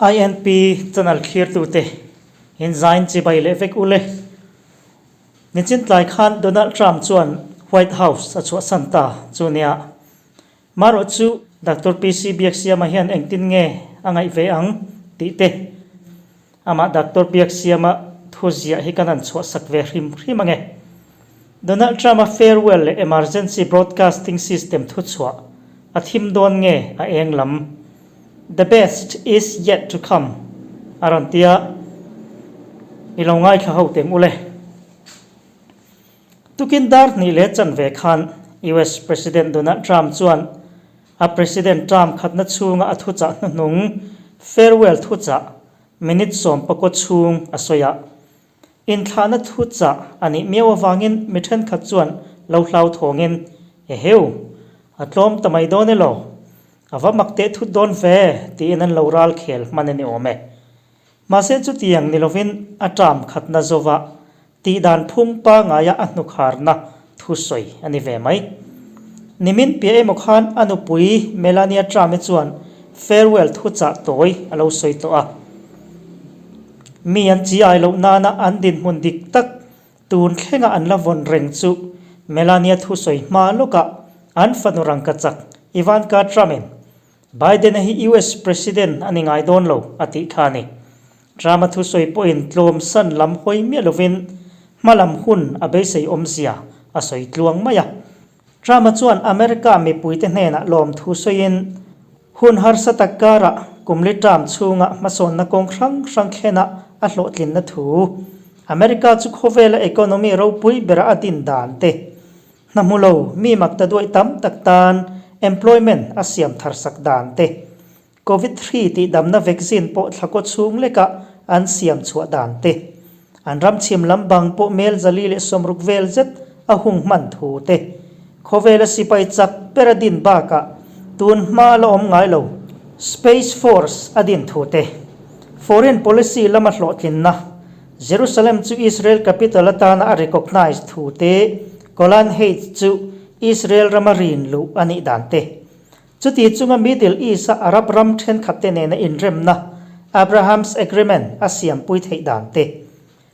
INP channel thlirtute in zain chibai leh vek ule. Nichin tlai khan Donald Trump chuan White House a chhuahsan ta chu nia. Marawh chu Doctor PC Biaksiama hian engtin nge a ngaih ve ang tih te amah Doctor Biaksiama thu ziah hi kan han chhuahsak ve hrim hrim ange. Donald Trump-a farewell leh emergency broadcasting system thuchhuah a thim dawn nge a eng lam? The best is yet to come a rawn ti a, i lo ngaithla ho teng ule. Tukin dar hnih leh chanve khan US President Donald Trump chuan a President term khatna chhunga a thuchah hnuhnung farewell thuchah minute sawmpakaw chhung a sawi a. Inthlahna thuchah a nih miau avangin mi thenkhat chuan lo hlauthawngin, Eheu! A tlawm ta mai dawn elaw? A va mak teh thut dawn ve, tiin an lo ral khel hman a ni awm e. Mahse chutiang ni lovin a term khatna zova tihdan phung pangaia a hnukharna thusawi a ni ve mai. Nimin piah emaw khan a nupui Melania Trump-i chuan farewell thuchah tawi a lo sawi tawh a. Mi an chi ai loh nana an dinhmun dik tak tun thlenga an la vawn reng chu Melania thusawi hma lawkah an fanu rangkachak Ivanka Trump-in Biden-a hi US President a ni ngai dawn lo, a tih kha a ni. Trump-a thusawi pawhin tlawmsan lam hawi miah lovin hma lam hun a beisei awmzia a sawi tluang mai a. Trump-a chuan America mipuite hnenah lawmthu sawiin, Hun harsa tak karah kumli term chhunga hmasawnna kawng hrang hrang thlenah a hlawhtlinna thu, America chu khawvela economy ropui bera a din dan te, Hna hmu lo, mi mak ta duaih tam tak tan employment a siam thar sak dan te, Covid hri tih damna vaccine pawh thlakaw chhung lekah an siam chhuah dan te, an ram chhim lam bang pawh mel 160 vel zet a hung hman thu te, khawvela sipai chak ber a din bakah tun hma la awm ngai lo Space Force a din thu te, foreign policy lama hlawhtlinna Jerusalem chu Israel capital atana a recognise thu te, Golan Heights chu Israel rama rin luh a nih dan te. Chuti chunga Middle East-a Arab ram thenkhatte nena inremna, Abraham's Agreement, a siampui theih dan te.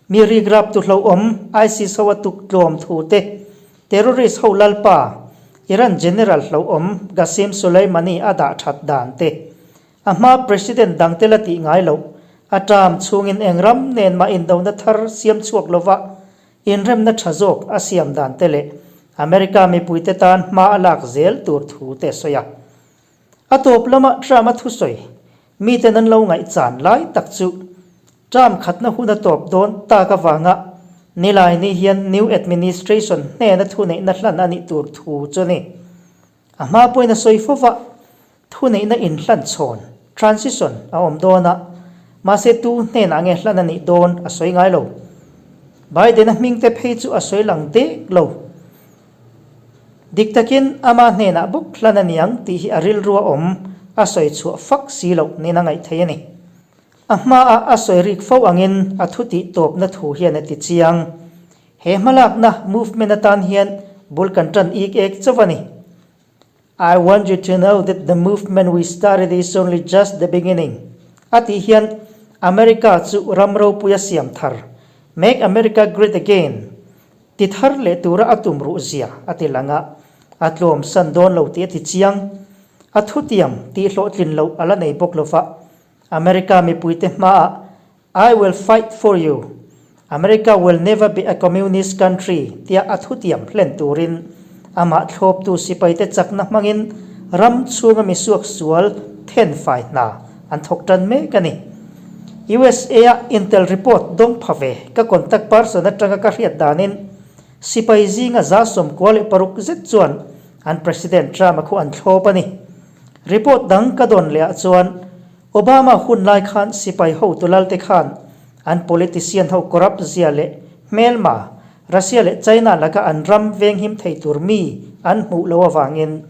Mi rikrap tu hlauhawm ISIS ho a tuk tlawm thu te, terrorist ho lalpa, Iran general hlauhawm Qasem Soleimani a dah that dan te. A hma President dangte la tih ngai loh, a term chhungin eng ram nen mah indona thar siam chhuak lova inremna tha zawk a siam dan te leh America mipuite tan hma a lak zel tur thu te a sawi a. A tawp lama Trump a thusawi miten an lo ngaihchan lai tak chu term khatna hun a tawp dawn tak avanga Nilaini hian new administration hnena thuneihna hlan a nih tur thu chu a ni. A hma pawhin a sawi fo va, thuneihna inhlan chhawn, transition, a awm dawn a, mahse tu hnenah nge hlan a nih dawn a sawi ngai lo. Biden-a hmingte phei chu a sawi lang dek lo. Dik takin ama hnenah bawk hlan a niang tih hi a rilru a awm, a sawi chhuah fak si loh niin a ngaih thei a ni. A hmaah a sawi rik fo angin a thu tih tawpna thu hian a ti chiang. He hmalakna movement atan hian bul kan tan ik ek chauh a ni. I want you to know that the movement we started is only just the beginning a tih hian America chu ram ropui a siam thar, Make America Great Again, ti thar leh tura a tum ruh zia a ti lang a, a tlawm san dawn lo tih a ti chiang. A thutiam tih hlawhtlin loh a la nei bawk lova, America mipuite hmaah I will fight for you, America will never be a communist country tia a thutiam hlen turin amah thlawptu sipaite chakna hmangin ram chhunga misuak sual thenfai hna an thawk tan mek a ni. USA-a Intel report dawng pha ve ka contact person atanga ka hriat danin sipai zinga 96 zet chuan an President Trump-a khu an thlawp a ni. Report dang ka dawn lehah chuan Obama hun lai khan sipai hotu lalte khan an politician ho corrupt zia leh hmelma Russia leh China laka an ram venghim thei tur mi an hmuh lo avangin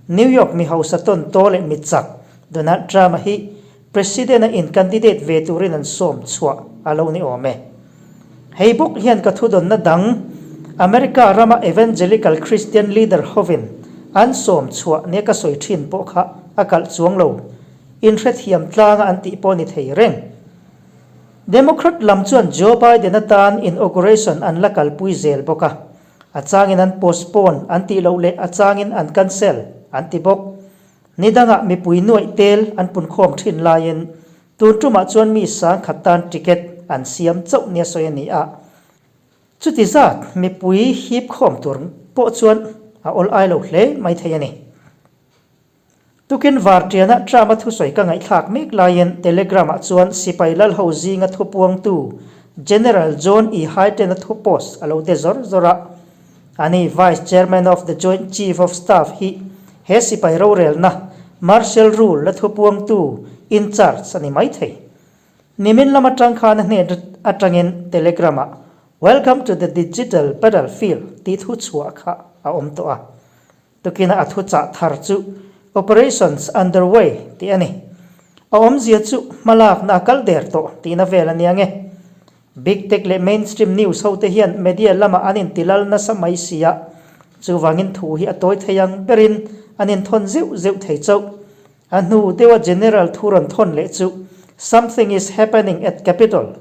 New York mi hausa tawn taw leh mi chak Donald Trump-a hi President-a in candidate ve turin an sawm chhuah a lo ni awm e. Hei bawk hian ka thudawnna dang America rama Evangelical Christian leader hovin an sawm chhuah nia ka sawi thin pawh kha a kalh chuang lo. inhrethiam tlanga an tih pawh ni thei reng. Democrat lam chuan Joe Biden atan inauguration an la kalpui zel bawk a, a changin an postpone an tih loh leh a changin an cancel an ti bawk. Ni dangah mipui nuaih tel an punkhawm thin laiin tun tumah chuan mi sangkhat tan ticket an siam chauh nia sawi a ni a. Chuti zat mipui hip khawm tur pawh chuan a awl ai lo hle mai thei a ni. Tukin Vartiana Trump-a thusawi ka ngaihthlak mek laiin Telegram-ah chuan sipai lalho zinga thupuangtu General John E. Hyten-a thu post a lo de zawr zawr a. Ani Vice Chairman of the Joint Chief of Staff hi he sipai rorelna, martial rule, la thupuangtu, in charge, a ni maithei. Nimin lam atang khan a hnen atangin Telegram-ah Welcome to the digital battlefield tih thu chhuah kha a awm tawh a. Tukina a thuchah thar chu Operations underway tih a ni. A awmzia chu hmalakna a kal der tawh tihna vel a nia nge. Big Tech leh mainstream news hote hian media lamah an intilal nasa mai si a, chuvangin thu hi a tawi thei ang berin an inthawn zeuh zeuh thei chauh. A hnu deuha General thu rawn thawn leh chu Something is happening at Capitol.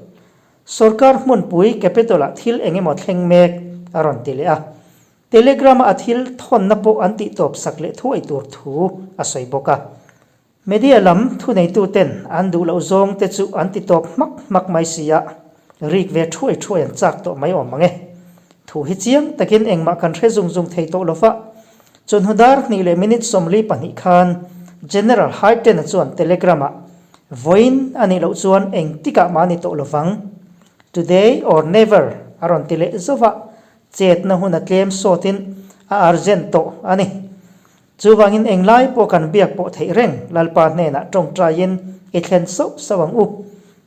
Sorkar hmunpui Capitol-ah thil eng emaw thleng mek a rawn ti leh a. Telegram-a a thil thawnna pawh an tihtawp sak leh thuai tur thu a sawi bawk a. Media lam thuneituten an duh loh zawng te chu an titawp hmak hmak mai si a, rik ve thuai thuai an chak tawh mai awm ang e. Thu hi chiang takin engmah kan hre zung zung thei tawh lo va. Chawhnu dar hnih leh minute 42 khan General Hyten-a chuan Telegram-ah, Vawiin a nih loh chuan engtikah mah a ni tawh lo vang. Today or never a rawn ti leh zauh a. Chetna hun a tlem sawtin a urgent tawh a ni. Chuvangin englai pawh kan biak pawh theih reng Lalpa hnenah tawngtaiin i thlen sauh sauh ang u.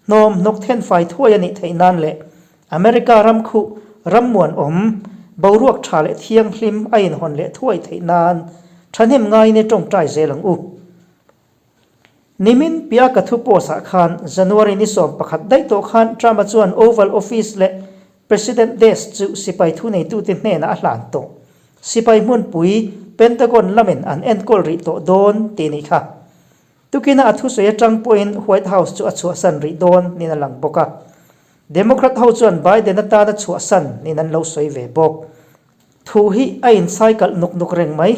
Hnawm hnawk thenfai thuai a nih theih nan leh America ram khuh rammuan awm boruak tha leh thianghlim a inhawn leh thuai theih nan thahnem ngaiin i tawngtai zel ang u. Nimin piah ka thu post ah khan January ni 11 daih tawh khan Trump-a chuan Oval Office leh President Desk chu sipai thuneitute hnenah a hlan tawh. Sipai hmunpui Pentagon lamin an enkawl rih tawh dawn tih nih kha. Tukina a thusawi atang pawhin White House chu a chhuahsan rih dawn niin a lang bawk a. Democrat ho chuan Biden atana chhuahsan niin an lo sawi ve bawk. Thu hi a inchhaikalh nuk nuk reng mai.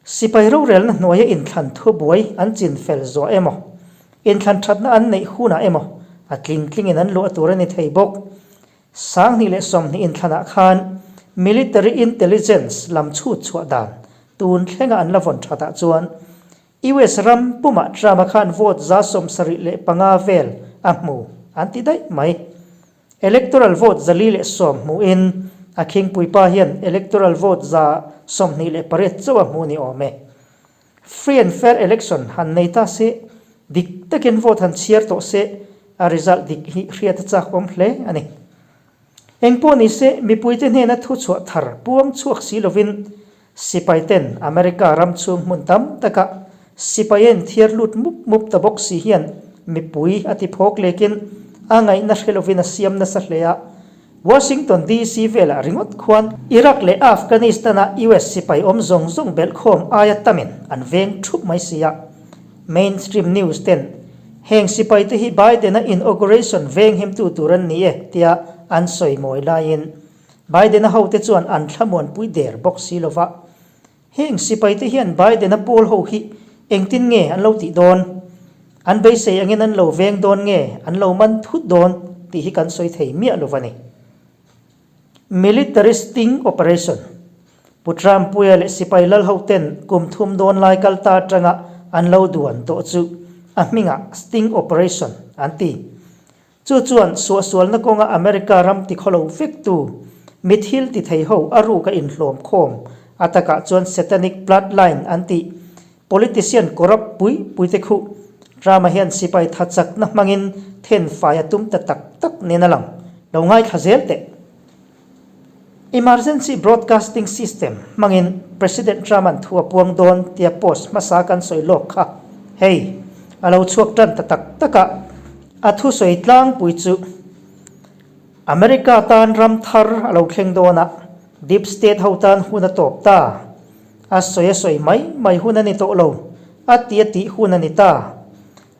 Sipai rorelna hnuaia inthlan thubuai an chin fel zuah emaw, inthlan thatna an neih hunah emaw a tling tlingin an luah tur a ni thei bawk. 2020 inthlanah khan Military Intelligence lam chhut chhuah dan tun thlenga an la vawn thatah chuan US ram pumah Trump-a khan vote 75 vel a hmu an ti daih mai. Electoral vote 410 hmuhin a khingpuipa hian electoral vote 28 chauh a hmu ni awm e. Free and fair election han nei ta se, dik takin vote han chhiar tawh se, a result dik hi hriat a chak awm hle a ni. Engpawh ni se, mipuite hnena thuchhuah thar puang chhuak si lovin Sipai ten America ram chhung hmun tam takah sipai a inthiar lut mup mup ta bawk si hian mipui a ti phawk lekin a ngaihna hre lovin a siam nasa hle a. Washington DC velah ringawt khuan Iraq leh Afghanistan-a US sipai awm zawng zawng belhkhawm aia tamin an veng thup mai si a. Mainstream news ten heng sipai te hi Biden-a inauguration venghimtu tur an ni e tia an sawi mawi laiin Biden-a hote chuan an thlamuanpui der bawk si lo va. Heng sipaite hian Biden-a pawl ho hi engtin nge an lo tih dawn? An beisei angin an lo veng dawn nge an lo man thut dawn tih hi kan sawi thei miah lo va ni. Military sting operation, Pu Trump-puia leh sipai lal hoten kum thum dawn lai kal ta atanga an lo duan tawh chu a hmingah sting operation an ti. Chu chuan suahsualna kawnga America ram tikhawlo vektu mi thil ti thei ho a ruk a inhlawm khawm a takah chuan satanic bloodline an tih politician corrupt pui pui te khuh Trump-a hian sipai tha chakna hmangin then fai a tum ta tak tak nen a lang lo ngaithla zel teh. Emergency Broadcasting System hmangin President Trump-a'n thu a puang dawn tia post hmasa kan sawi lawk kha hei a lo chhuak tan ta tak tak a, a thusawi tlangpui chu America tan ram thar a lo thleng dawn a, Deep State ho tan hun a tawp ta, a sawi a sawi mai mai hun a ni tawh lo, a ti a tih hun a ni ta.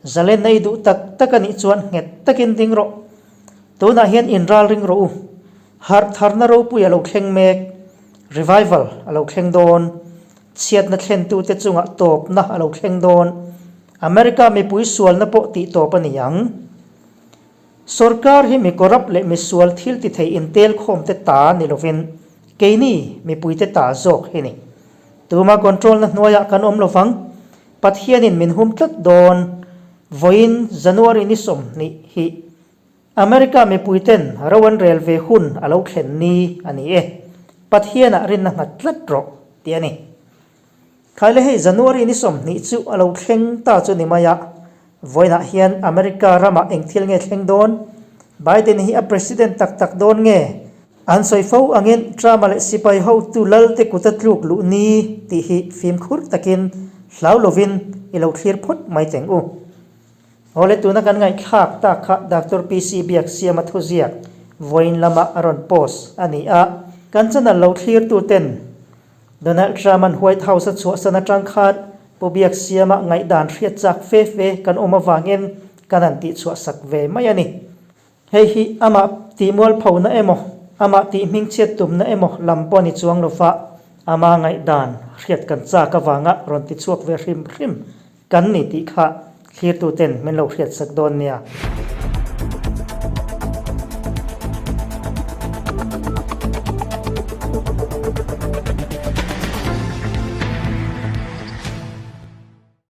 Zalenna i duh tak tak a nih chuan nghet takin ding rawh. Tunah hian inralring rawh u. Harh tharna ropui a lo thleng mek. Revival a lo thleng dawn. Chhiatna thlentute chungah tawpna a lo thleng dawn. America mipui sualna pawh tih tawp a ni ang. Sorkar hi mi corrupt leh misual thil ti thei intel khawmte ta ni lovin keini mipuite ta zawk hi ni. Tuma control na hnuaiah kan awm lovang. Pathianin min hum tlat dawn. Vawiin January ni 20 hi America mipuiten ro an rel ve hun a lo thlen ni a ni e. Pathianah rinna nghat tlat rawh tih a ni. Khaile hei January ni 20 chu a lo thleng ta chu ni mai a, vawiinah hian America ramah eng thil nge thleng dawn? Biden hi a president tak tak dawn nge? An sawi fo angin Trump-a leh sipai hotu lalte kut a tluk luh ni tih hi fimkhur takin hlau lovin i lo thlir phawt mai teng u. Awle tuna kan ngaihthlak tak kha Doctor PC Biaksiama thuziak vawiin lama a rawn post a ni a, kan channel lo thlirtuten Donald Trump-a'n White House a chhuahsan atang khan Pu Biaksiama ngaihdan hriat chak fe fe kan awm avangin kan han tihchhuahsak ve mai a ni. Hei hi amah tihmualphona emaw, amah tihhmingchhiat tumna emaw lam pawh a ni chuang lo va, ama ngaihdan hriat kan chak avanga rawn tichhuak ve hrim hrim kan ni tih kha thlirtuten min lo hriatsak dawn nia.